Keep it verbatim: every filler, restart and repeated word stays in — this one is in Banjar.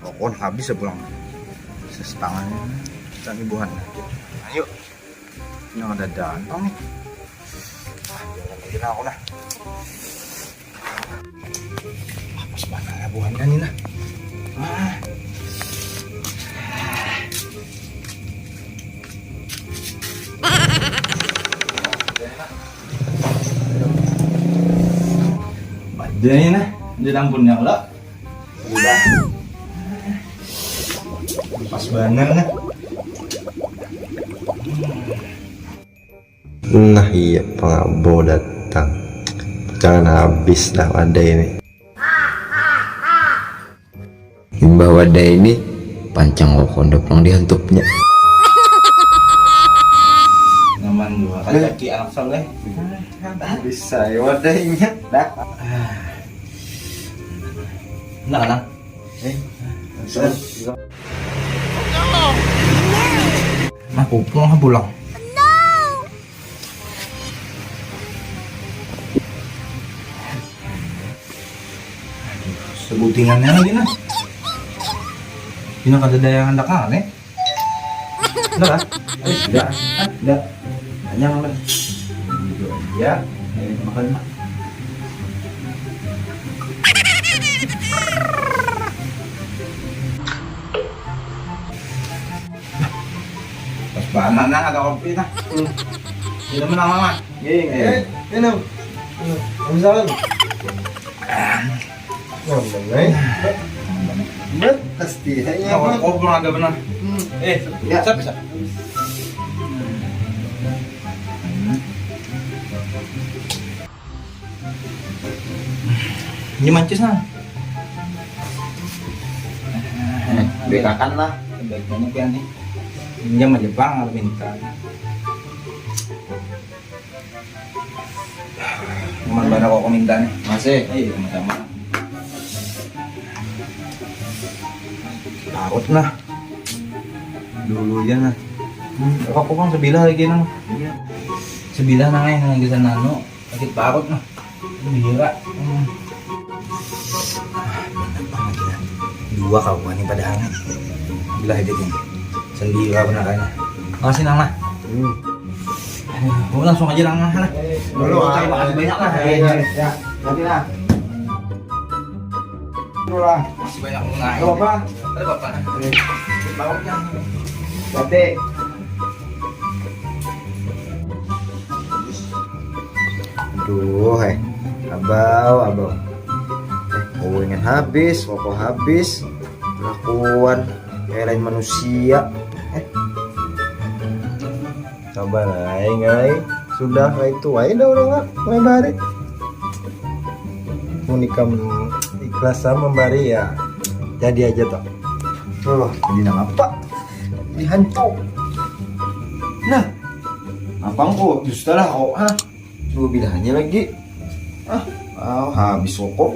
Pokoknya habis ya pulang. Sesetengahnya. Kita nih buhan. Ayo. Ini ada dantong nih. Ah, jangan lagi lah aku lah. Ah, pas banget ya buhan kan ini lah. Ah. Badai nah, di lampunnya lah. Udah. Pas banget nah. Nah iya, pangabau datang. Jangan habis dah wadai ini. Imbah wadai ini, pancang kok kondok nang dihantupnya. Nyaman juga kan kaki anak soleh. Bisa ya wadainya. Dah. Nah, nah. Eh, nah, kupung pulang. Sebutingannya lagi nah. Ini kada ada yang hendak aneh. Enggak lah. Eh, enggak. Enggak. Hanya makan. Gitu aja. Ayo makan. Pas banget nah ada kopi nah. Ini menang mama. Eh, minum. Om salam. Ngomong, eh. Bet pasti ya. Kau kau belum ada benar. Eh, Ya. Siapa bisa? Ini mancis nah. Bekakan lah. Baik banget ya nih. Pinjam aja bang, harus minta. Cuman barang kok minta nih. Masih. Iya, sama-sama. Parut nah. Dulu aja nah. Hmm, aku kan sebilah lagi nang. Sebilah nang eh nang di sana anu sakit parut nah. Bihira. Hmm. Ah, banyak banget ya. Dua kawan nih padahal nih. Bilah aja gini. Sendiri benar kan. Makasih nang lah. Hmm. Aduh, langsung aja nang lah. Dulu, ah. Makasih banyak lah. Ya, ya, ya. Nanti lah. Dulu lah. Makasih banyak nang. Gak apa-apa. Ada apa? Bawangnya. Batik. Aduh, eh. Abau, abau. Eh, uangnya habis, rokok habis, kelakuan kayak lain manusia. Eh. Sabar, ai, ngai. Sudah, ngai, itu ai dah orang, ah, mulai bari. Mun ikam ikhlas sama membari ya, jadi aja toh. Oh, jadi nang apa? Jadi hantu. Nah, apa kok dusta lah kok, ha? Dua bilahnya lagi. Ah, ah, habis rokok.